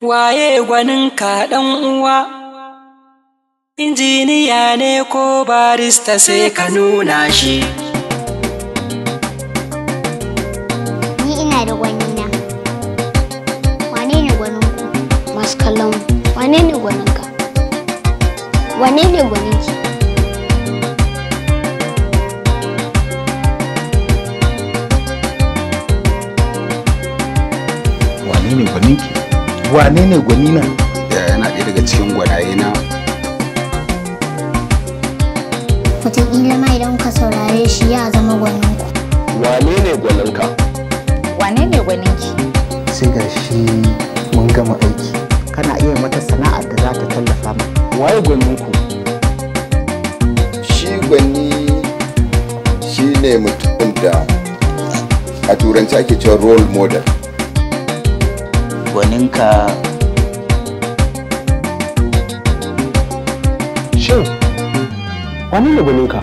Waye gwaninka ɗan uwa? Injiniya ne ko barista sai ka nuna shi. Ni ina da gwanina. Wane ne gwaninku? Masu kallon mu, wane ne gwaninka? Wane ne gwaninki? Wane ne gwaninki? Wane ne gwanina? Yana ɗaya daga cikin gwanaye na. Wataƙila ma idan ka saurare shi ya zama gwaninku. Wane ne gwaninka? Wane ne gwaninki? Sai ga shi mun gama aiki. Kana iya mata sana'ar da za ta tallafa ma. Waye gwaninku? Shi gwani shi ne mutumin da a turanci ake cewa role model. Gwaninka. Shin wane ne gwaninka?